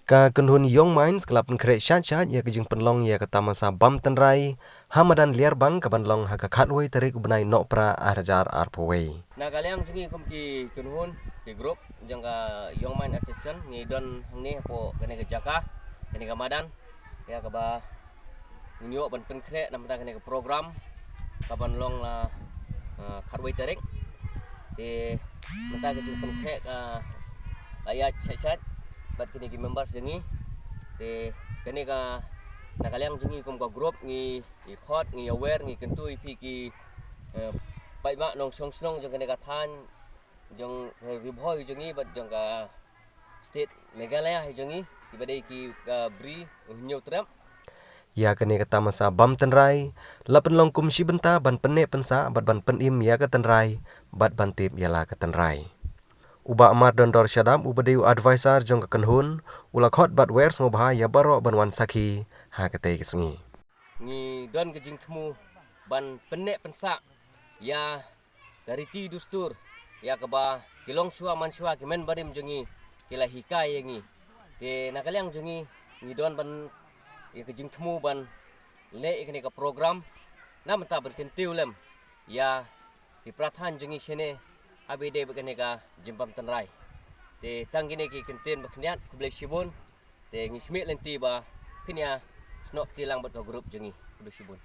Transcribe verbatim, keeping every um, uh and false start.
Ka kynhun Young Minds ka la pynkhreh shait shait ïa ka jingpynlong ïa ka tamasa bam tynrai ha madan Liarbang, kaban long ha ka khatwei tarik u bnai Nohprah ar hajar arphew wei. Na ka liang jong ngi kum ki kynhun, ki group jong ka Young Minds Association, ngi don hangne hapoh kane ka jaka, kane ka madan, ïa kaba ngin ïoh ban pynkhreh na mynta kane ka program kaban long la, ah, khatwei tarik. Te mynta ka jingpynkhreh ka la ïaid shait shait bad kine ki members jong ngi. Te kane ka, na ka liang jong ngi kum ka group, ngi, ngi khot, ngi ïawer, ngi kyntu ïa phi ki, eh, paidbah nongshong shnong jong kane ka thaiñ, jong ka Ri Bhoi jong ngi bad jong ka state Meghalaya hi jong ngi, kiba dei ki ka Bri u Hynñiewtrep. Ïa kane ka tamasa bam tynrai la pynlong kum shi bynta ban pynneh pynsah bad ban pynim ïa ka tynrai bad ban tip ïa la ka tynrai. U Bah Mardondor Shadap, uba dei u advisor jong ka kynhun, u la khot bad wer sngewbha ïa baroh ban wan sakhi ha katei ka sngi. Ngi don ka jingthmu ban pynneh pynsah ïa ka riti dustur, ïa kaba ki longshuwa manshuwa, ki men barim jong ngi ki la hikai ïa ngi. Te na ka liang jong ngi, ngi don ban, ïa ka jingthmu ban leh ïa kane ka program na mynta ban kyntiew lem ïa ki para thaiñ jong ngi shane, haba ïadei bad kane ka jingbam tynrai. Te tang kine ki kyntien ba khyndiat, khublei shibun. Te ngi khmih lynti ba phin ïa snoh kti lang bad ka group jong ngi. Khublei shibun.